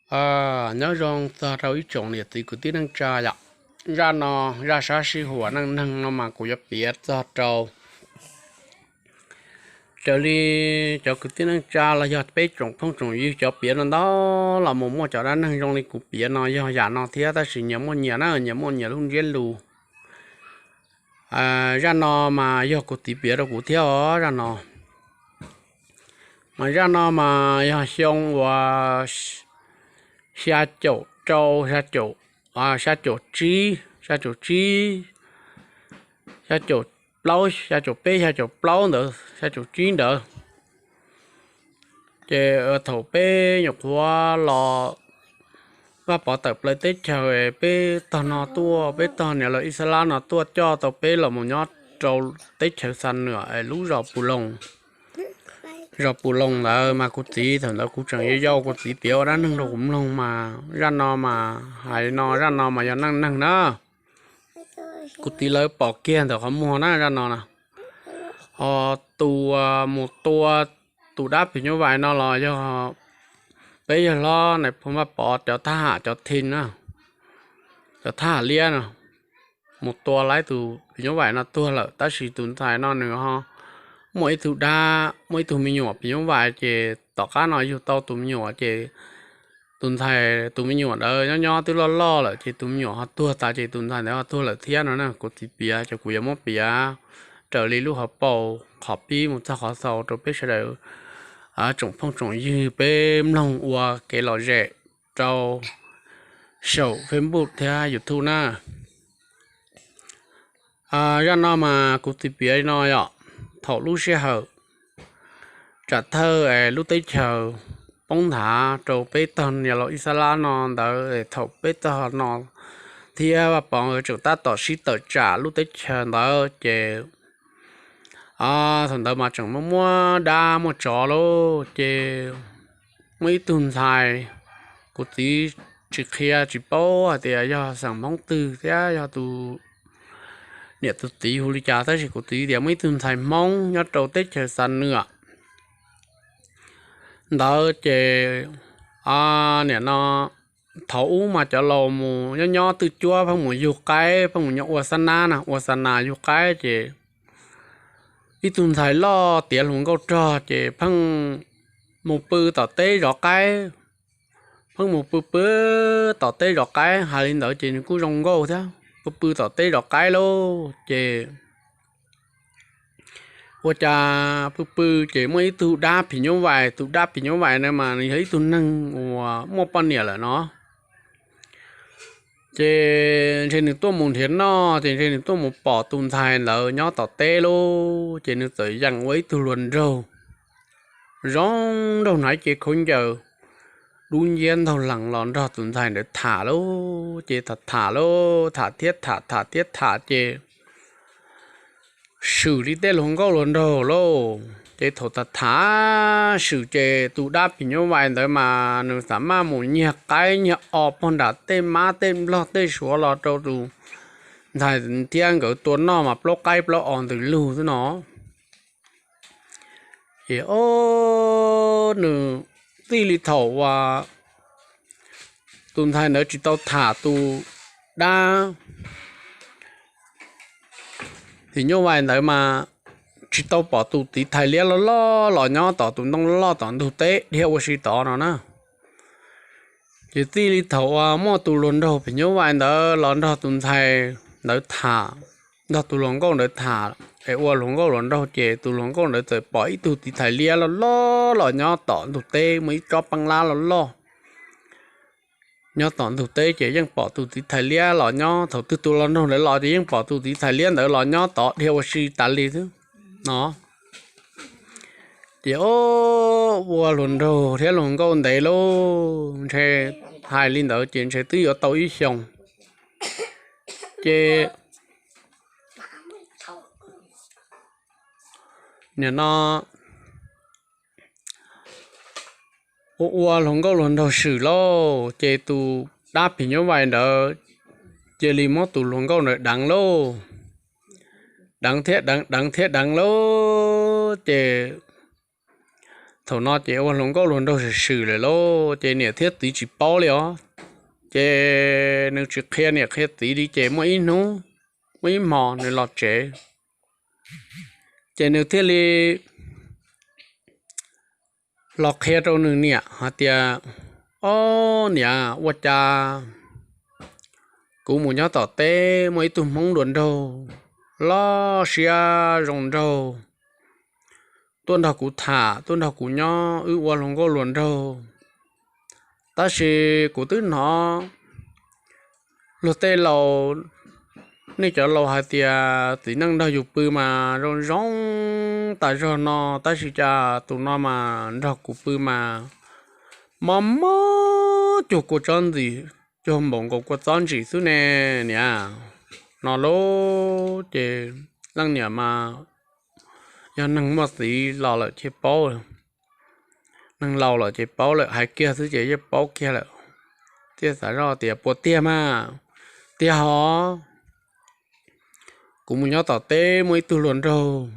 Nyob zoo txog rau ib tsoom niam txiv kwv tij neej tsa yom. Zaj no, zaj sab sij huam neej neeg no mas kuv yuav piav txog rau raws li cov kwv tij neej tsa los yog peb tsoom phooj tsoom ywg cov piav no ntau los mus muaj cov dab neeg zoo li kuv piav no yog yam no thiab, tab sis nyias muaj nyias na, nyias muaj nyias lub ntsiab lus. Zaj no mas yog kuv txiv piav rau kuv thiab os, zaj no. Mas zaj no mas yog xyoo uas xya caum rau, xya caum tsib, xya caum tsib, xya caum plaub, xya caum peb, xya caum plaub ntawd, xya caum tsib ntawd. Ces thaum peb nyuam qhuav los Vaj Pov tawm plaws teb chaws, peb tog no tuaj, peb tog niam laus Ixalab no tuaj coj tau peb los mus nyob rau teb chaws Xa Nuam es lub zos Pus Loos. Zos Pus Loos ntawd mas kuv txiv thaum ntawd kuv tseem yau yau, kuv txiv piav ua dab neeg rau kuv mloog mas zaj no mas hais no, zaj no mas yog neej neeg na. Kuv txiv lawv pom kiag ntawm qhov muag na, zaj no na. Ho tus mus tua tus dab phim nyuj vais no los yog peb yawg hlob nais phoo Vaj Pov cov thab ham cov thi na, cov thab ham liab no mus tua laib tus phim nyuj vais no tuag lawm, tab sis tus ntxhais no nws ho muaj ib tug dab, muaj ib tug me nyuam phim nyuj vais, ces tom qab no yug tau tus me nyuam ces tus ntxhais, tus me nyuam ntawd nyob nyob twb loj loj lawm ces tus me nyuam ho tuag tas ces tus ntxhais ntawd ho tuag lawm thiab no na. Kuv txiv piav ces kuv yuav muab piav raws li lub hauv paus qhov pib mus txog qhov xaus rau peb sawv daws tsoom phooj tsoom ywg peb mloog ua kev lom zem rau saum Facebook thiab YouTube na. Zaj no mas kuv txiv piav no yom, thaum lub sij hawm tsam thawj es lub teb chaws poob nthav rau peb tog niam laus Ixalab no ntawd, thaum peb tog no thiab Vaj Pov nkawd tseem tab tom sib tawm tsam lub teb chaws ntawd ces thaum ntawd mas tseem muaj muaj dab muaj tsov lauj, ces muaj ib tug ntxhais, kuv txiv tsis qhia tsis paub hais tias yog xeem Hmoob twg thiab yog tus niam tus txiv hu li cas, tab sis kuv txiv tias muaj ib tug ntxhais Hmoob nyob rau teb chaws Xa Nuam ntawd ces nim no thaum ub mas cov laus mus nyob nyob twj cuab pheej mus yug qaib, pheej mus nyob ua xab nab na, ua xa nas yug qaib ces ib tug ntxhais loj tiav hluas nkauj rog ces pheej mus pw tom teb zov qaib, pheej mus pw pw tom teb zov qaib. Hais li ntawd ces nws kuj zoo nkauj thiab, pw pw tom teb zov qaib lauj ces ua cas pw pw ces muaj ib tug dab phim nyuj vais, tus dab phim nyuj vais na mas nws yog ib tug neeg uas muaj poj niam lawm no. Ces ntshe nws tuaj mus nrhiav noj ces ntshe nws tuaj mus pom tus ntxhais ntawd nyob tom teb lauj, ces nws txawm yeem ua ib tug hluas nraug zoo nraug hnav cev khaub ncaws dub nciab ntaug lees los nrog tus ntxhais ntawd tham lauj. Ces tham tham lauj, tham thiab tham, tham thiab tham ces swm li tej hluas nkauj hluas nraug lauj. Ces thaum tham tham swm ces tus dab phim nyuj vais ntawd mas nws xam maj mus nyiag qaib nyiag os pog nram tej mab tej nplog tej suav los rau tus ntxhais thiab nkawd tua noj mas plaub qaib plaub os ntws lug xwb no. Ces o, nws txij li thaum uas tus ntxhais ntawd tsis tau tham tus dab phim nyuj vais ntawd mas tsis tau pom tus txiv thais liab loj loj los nyob tom tus ntoo loj tom ntug teb dhia ua si tod no na. Ces txij li thaum uas muaj tus hluas nraug phim nyuj vais ntawd los nrog tus ntxhais ntawd tham, nrog tus hluas nkauj ntawd tham es ua hluas nkauj hluas nraug ces tus hluas nkauj ntawd txawm pom ib tug txiv thais liab loj loj los nyob tom ntug teb, muaj ib tsob peeb lab loj loj nyob tom ntug teb ces yeej pom tus txiv thais liab los nyob. Thaum twg tus hluas nraug ntawd los ces yeej pom tus txiv thais liab ntawd los nyob tod dhia ua si tas li xwb no. Ces o, ua hluas nraug thiab hluas nkauj ntev lauj, ntshe hais li ntawd ces ntshe twb yuav tau ib xyoos. Ces nim no ua ua hluas nkauj hluas nraug swm lauj, ces tus dab phim nyuj vais ntawd cia li muab tus hluas nkauj ntawd deev lauj. Deev thiab deev, deev thiab deev lauj, ces thaum no ces ua hluas nkauj hluas nraug swm swm lawm lauj, ces niam thiab txiv tsis paub li os. Ces nws tsis qhia niam qhia txiv li ces muaj ib hnub, muaj ib hmo nws los tsev, ces nws thiaj li los qhia rau nws niam hais tias, Ob niam, ua cas kuv mus nyob tom teb muaj ib tug hmoob hluas nraug loj siab zoo nraug tuaj nrog kuv tham, tuaj nrog kuv nyob, wb ua hluas nkauj hluas nraug. Tab sis kuv twb hnov luag tej laus, nej cov laus hais tias txiv neej nrog yus pw mas zoo zoo tas zog no, tab sis cas tus no mas nrog kuv pw mas mob mob cuag kua txob ntxim, cuag npaum nkaus kua txob ntsim xwb ne niam. No lauj, ces leej niam mas yog neeg muaj txiv los lawm ces paub, neeg laus lawm ces paub lawm, hais kiag xwb ces yeej paub kiag lawm. Thiaj xav zoj tias, Puas tiag mas? Tiag hov. Kuv mus nyob tom teb muaj ib tug hluas nraug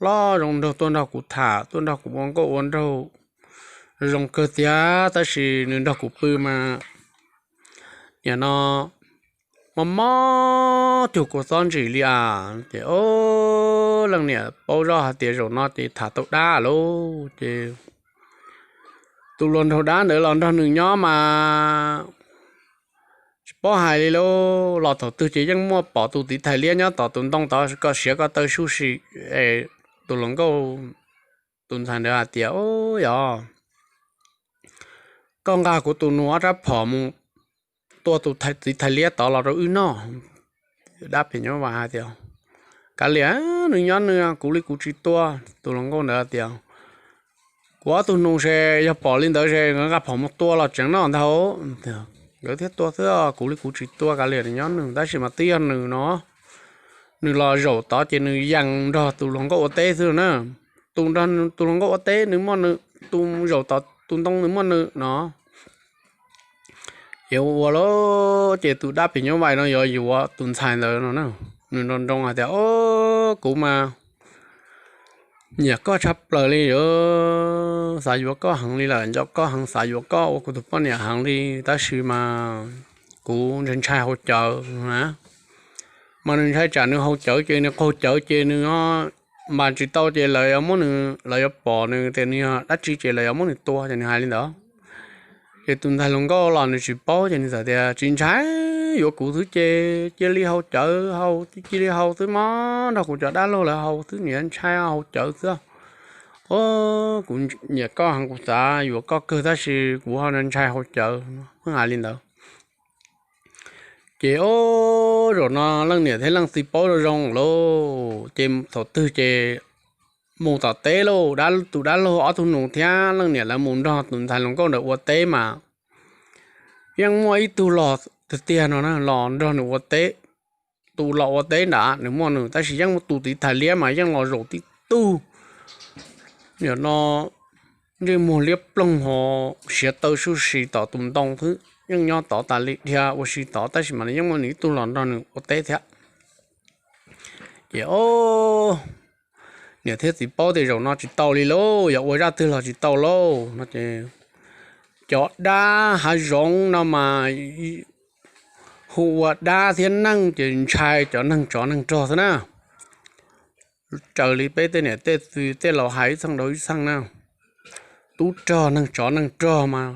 loj zoo nraug tuaj nrog kuv tham, tuaj nrog kuv ua nkauj ua nraug zoo kawg tiag, tab sis nws nrog kuv pw mas nim no mob mob cuag kua txob ntsim li as. Ces leej niam paub zoj hais tias zaum no ces tham tau dab lauj, ces tus hluas nraug dab ntawd los nrog nws nyob mas tsis paub hais li lauj, los thaum twg ces yeej muaj pom tus txiv thais liab nyob tom tus ntoo tod kom siav ko taw suj si. Es tus hluas nkauj, tus ntxhais ntawd hais tias, Yog koj nqa kuv tus nus ob rab phom mus tua tus txiv thais liab tod los rau wb noj. Dab phim nyuj vais hais tias, Kav liam, nws nyob nws, kuv li kuv tsis tua. Tus hluas nkauj ntawd tias, Kuv ob tug nus se yog pom li ntawd se nqa phom mus tua los tseev noj ntag. Nkawd thiaj tua xwb, kuv li kuv tsis tua, kav liam, nws nyob nws. Tab sis mas twb yog nws no, nws los zaum tod ces nws yees nrog tus hluas nkauj ua teb xwb na. Tus nrog tus hluas nkauj ua teb nws muaj nws, tus zaum tod tus ntoo nws muaj nws no. Ces ua ua lawm ces tus dab phim nyuj vais no yuav yuav tus ntxhais ntawd no, nws nroo nroo hais tias, Kuv mas nyiam koj tshaj plaws li, xav yuav koj heev li lawm, nco koj heev, xav yuav koj ua kuv tus poj niam heev li, tab sis mas kuv ntshai ntshai haus cawv na. Mas nws ntshai tsam nws haus cawv ces nws qaug cawv ces nws npaj tsis tau ces lawv yuav muab nws, lawv yuav pom nws tias nws yog dab tsi ces lawv yuav muab nws tua, ces nws hais li ntawd. Ces tus ntxhais hluas nkauj los nws tsis paub ces nws txawm tias, Tsis ntshai, yuav kuv xwb ces cia li haus cawv, haus cia li haus xwb mas, nrog kuv cov dab laug lawv haus xwb, nws ntshai haus cawv xwb. Os, kuv nyiam koj heev, kuv xav yuav koj kawg tab sis kuv ho ntshai haus cawv. Pheej hais li ntawd. Ces os, zaum no leej niam thiab leej txiv paub zoo zoo lauj, ces thaum twg ces mus tom teb lauj, tus dab laug ob tug nus thiab leej niam lawv mus nrog tus ntxhais hluas nkauj ntawd ua teb mas yeej muaj ib tug los tiag tiag no los nrog nws ua teb. Tus los ua teb ntawd nws muaj nws, tab sis yeej muaj tus txiv thais liab mas yeej los zaum tib tug, nim no ntsej muag liab ploog ho siav taw suj si tom tus ntoo xwb, yeej nyob tod tas li dhia ua si tod, tab sis mas nws yeej muaj nws ib tug los nrog nws ua teb thiab. Ces os, niam thiab txiv paub tias zaum no tsis tau li lauj, yog ua zaj twg los tsis tau lauj no ces cov dab hav zoov no mas hu ua dab thiab neeg ces ntshai cov neeg tsov neeg rog xwb na. Raws li peb tej niam tej txiv tej laus hais ib txheej dhau ib txheej na, tub rog neeg tsov neeg rog mas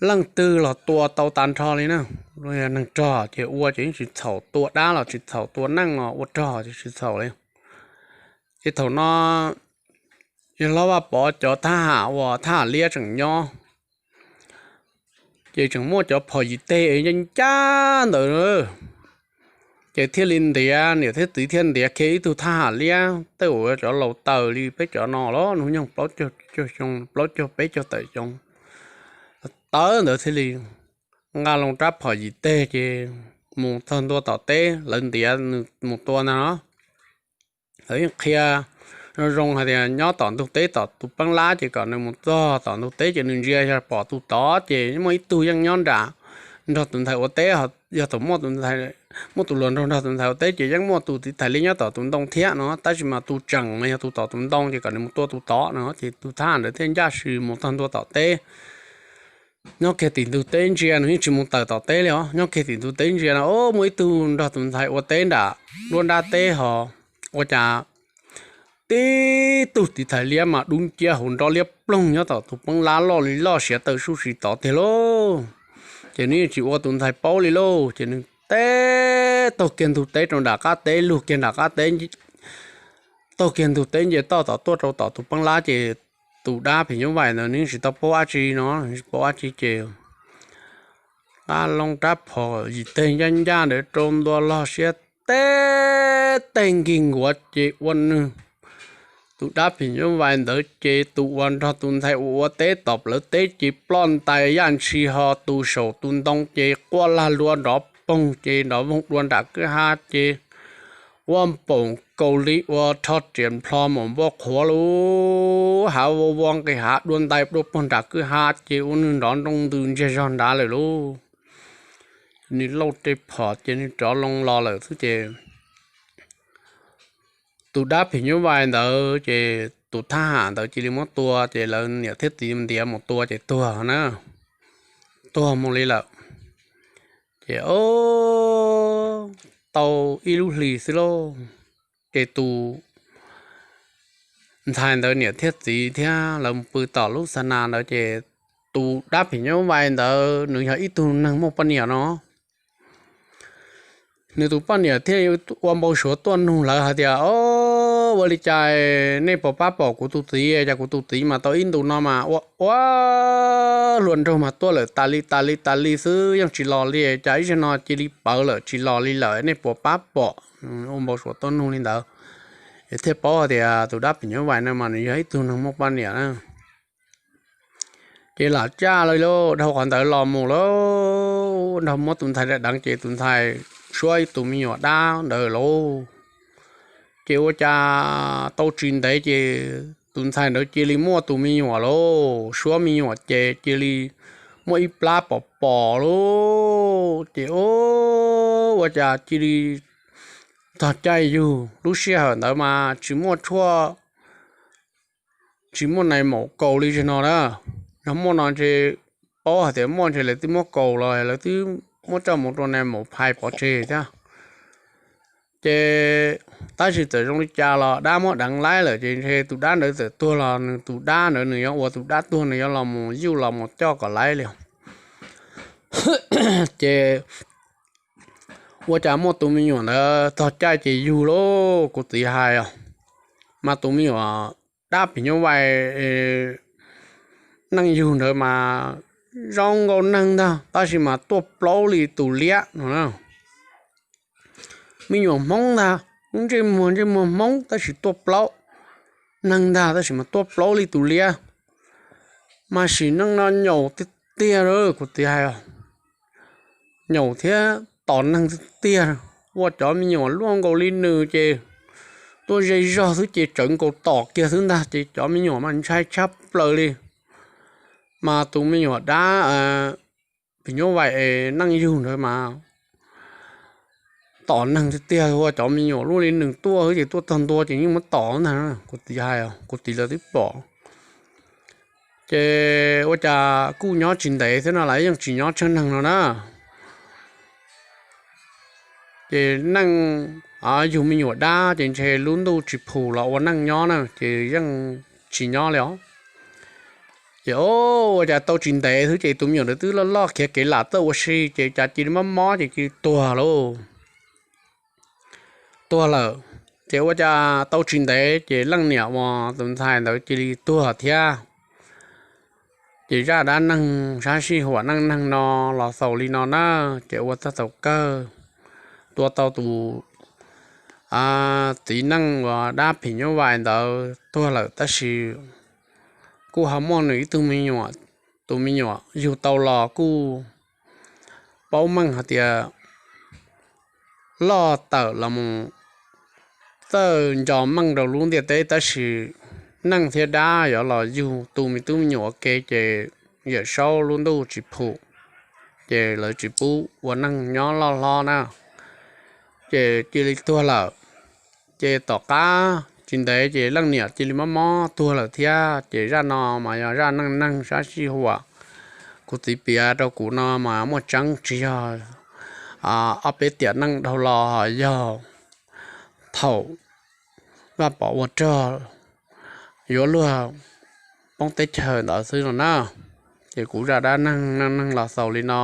leej twg los tua tau tag nrho li na. Neeg rog ces ua ces yeej tsis txhaum, tua dab los tsis txhaum, tua neeg los ua rog ces tsis txhaum li. Ces thaum no yawg hlob Vaj Pov cov thab ham uas thab ham liab tseem nyob, ces tseem muaj cov phom yim teg ncaj ncaj ntawd, ces thiaj li ntiav, niam thiab txiv thiaj ntiav kiag ib tug thab ham liab tej uas cov laus taws li peb cov no los hnub nyoog plaub caug xyoo, plaub caug peb caug tawm xyoo tawv ntawd thiaj li nqa loo rab phom yim teg ces mus txog ntua tom teb lawv ntiav nws mus tua ntag no. Lawv yeej qhia zoo zoo hais tias nyob tom ntug teb tom tus peeb lab ces kom nws mus txog tom ntug teb ces nws ntsia yog pom tus tod ces muaj ib tug yeej nyob nram nrog tus ntxhais ua teb, yog thaum muaj tus ntxhais muaj tus hluas nraug nrog tus ntxhais ua teb ces yeej muaj tus txiv thais liab nyob tom tus ntoo thiab no, tab sis mas tus tseem mas yog tus tom tus ntoo ces kom nws mus tua tus tod no. Ces tus thab ham ntawd thiaj ncaj nraim mus txog ntua tom teb. Nyob kiag tim ntug teb ntsia, nws yeej tsis mus tawm tom teb li os, nyob kiag tim ntug teb ntsia no, o, muaj ib tug nrog tus ntxhais ua teb nram nruab nrab teb hos, ua cas tib tug txiv thais liab mas dub nciab hauv nrob liab ploog nyob tom tus peeb lab loj li loj siav taw suj si tod tiag lauj. Ces nws yeej tsis ua tus ntxhais paub li lauj, ces nws teb taug kiag ntug teb rau nram qab teb, lug kiag nram qab teb, taug kiag ntug teb nce toj tom tuaj rau tom tus peeb lab, ces tus dab phim nyuj vais ntawd nws yeej tsis tau paub dab tsi no, tsis paub dab tsi ces rab loo rab phom yim teg ncaj ncaj ntawd rau ntua log siab teb teg nkig nkuav ces ua nws tus dab phim nyuj vais ntawd ces tus uas nrog tus ntxhais ua ua teb tom plawv teb ces ploj ntais yaj ntshis hos, tus saum tus ntoo ces quaj lag luag nrov poog ces nrov voog dua nram kwj ha ces ua npaum nkaus li ua rho riam nplho mus npua qhuav lub hav vau vov nqis hav dua ntais dua puag nram kwj ha ces ua nws nrov nroo ntws ntsiag zog nrad lawm lauj. Nws lauj rab phom ces nws rov loo los lawm xwb ces tus dab phim nyuj vais ntawd ces tus thab ham ntawd cia li muab tua ces lawv niam thiab txiv ntiav mus tua ces tuag na, tuag mus li lawm. Ces o, tau ib lub hlis xwb lauj, ces tus ntxhais ntawd niam thiab txiv thiab lawv mus pw tom lub xa nas ntawd ces tus dab phim nyuj vais ntawd nws yog ib tug neeg muaj poj niam no. Nws tus poj niam thiaj ua npau suav tuaj nug lawv hais tias, o, ua li cas nej puas pab pom kuv tus txiv, cas kuv tus txiv mas tau ib ntus no mas ua ua hluas nraug mas tuaj lawm tas li tas li tas li xwb yeej tsis los li, cas ib zaug no cia li pawv lawm tsis los li lawm, nej puas pab pom? Ua npau suav tuaj nug li ntawd, es thiaj paub hais tias tus dab phim nyuj vais no mas nws yog ib tug neeg muaj poj niam na. Ces lam caj lawm lauj, dhau qhov ntawd los mus lauj, nrog muab tus ntxhais deev ces tus ntxhais suab ib tus me nyuam dab ntawd lauj. Ces ua cas tau tsis ntev ces tus ntxhais ntawd cia li muaj tus me nyuam lauj, suab me nyuam ces cia li muaj ib plab pom pom lauj. Ces ua cas cia li tog caij yug, lub sij hawm ntawd mas tsis muaj tshuaj, tsis muaj nais maum kaus li zaum no na. Yog muaj no ntshe paub hais tias muaj ntshe lawv twb muab kaus los lawv twb muab coj mus rau nais maum phais pov tseg thiab. Ces tab sis txawm zoo li cas los dab muab deev laib lawm ces ntshe tus dab ntawd txawm tuag los nws tus dab ntawd nws yuav ua tus dab tuag nws yuav los mus yuj los mus coj kom laib li. Ces ua cas muaj tus me nyuam ntawd tog caij ces yug lauj, kuv txiv hais os, mas tus me nyuam dab phim nyuj vais neej yug ntawd mas zoo nkaus neeg ntag tab sis mas tuaj plaub li tus liab no. Me nyuam Hmoob ntag, lub ntsej muag ntsej muag Hmoob tab sis tuaj plaub, neeg ntag tab sis mas tuaj plaub li tus liab. Mas sim neej no nyaum tiag tiag, kuv txiv hais, nyaum thiab tom neeg tiag tiag. Ua cov me nyuam luaj nkaus li nws ces tuaj ze zog xwb ces tsawv nkaus tom kiag xwb ntag ces cov me nyuam mas ntshai tshaj plaws li. Mas tus me nyuam dab phim nyuj vais es neej yug ntawd mas tom neeg tiag tiag, ua cov me nyuam luaj li nws tuaj xwb ces tuaj txog ntua ces yeej muab tom ntag, kuv txiv hais, kuv txiv lawv twb pom. Ces ua cas kuj nyob tsis ntev thiab no lawv yeej tsis nyob tsheej neeg no na. Ces neej yug me nyuam dab ces ntshe lub ntuj tsis phum los ua neej nyob na ces yeej tsis nyob li os. Ces ua cas tau tsis ntev xwb ces tus me nyuam ntawd twb loj loj khiav kev lam txawj ua si ces cas cia li mob mob ces cia li tuag lauj. Tuag lawm. Ces ua cas tau tsis ntev ces leej niam uas tus ntxhais ntawd cia li tuag thiab. Ces zaj dab neeg sab sij huam neej neeg no los xaus li no na. Ces ua txog thaum kawg tua tau tus txiv neej uas dab phim nyuj vais ntawd tuag lawm tab sis kuj ho muaj nws ib tug me nyuam, tus me nyuam yug tau los kuj paub meej hais tias loj tawm los mus txawj nco meej rau lub ntiaj teb tab sis neej thiab dab yuav los yug tu me tub me nyuam ua ke ces Yawm Saub lub ntuj tsis phum, ces lawv tsis pub ua neej nyob loj hlob na. ces cia li tuag lawm. Ces tom qab tsis ntev ces leej niam cia li mob mob tuag lawm thiab. Ces zaj no mas yog zaj neej neeg sab sij huam. Kuv txiv piav rau kuv no mas muaj tseeb, tsis yog ob peb tiam neej dhau los, yog thaum Vaj Pov ua rog yuav luag poob teb chaws ntawd xwb no na. Ces kuv zaj dab neeg neej neeg los xaus li no.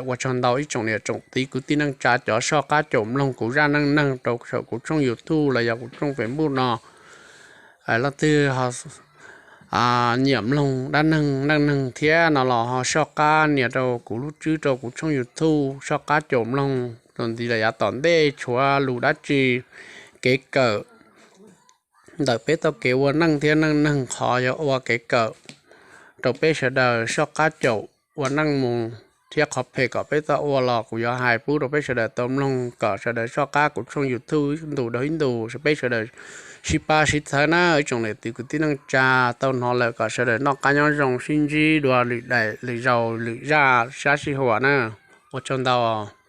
Ua tsaug ntau ib tsoom niam tsoom txiv kwv tij neej tsa cov soj qab caum mloog kuv zaj neej neeg rau saum kuv tshooj YouTube los yog kuv tshooj Facebook no. Leej twg nyiam mloog dab neeg neej neeg thiab no los ho soj qab nias rau kuv lub tswb rau kuv tshooj YouTube soj qab caum mloog. Txuas ntxiv los yav tom ntej tshuav lus dab tsi, kev kawm ntawm peb txoj kev ua neej thiab neej neeg qhov yog ua kev kawm rau peb sawv daws soj qab caum ua neej mus, thiab qhov phem kom peb txhob ua los kuv yuav hais pub rau peb sawv daws tau mloog kom sawv daws soj qab kuv tshooj YouTube ib ntus dhau ib ntus, peb sawv daws sib pab sib txhawb na ib tsoom niam txiv kwv tij neej tsa. Tau hnov lawm kom sawv daws noj qab nyob zoo, sib ntsib dua lwm daim lwm zaus lwm zaj sab sij huam na. Ua tsaug ntau.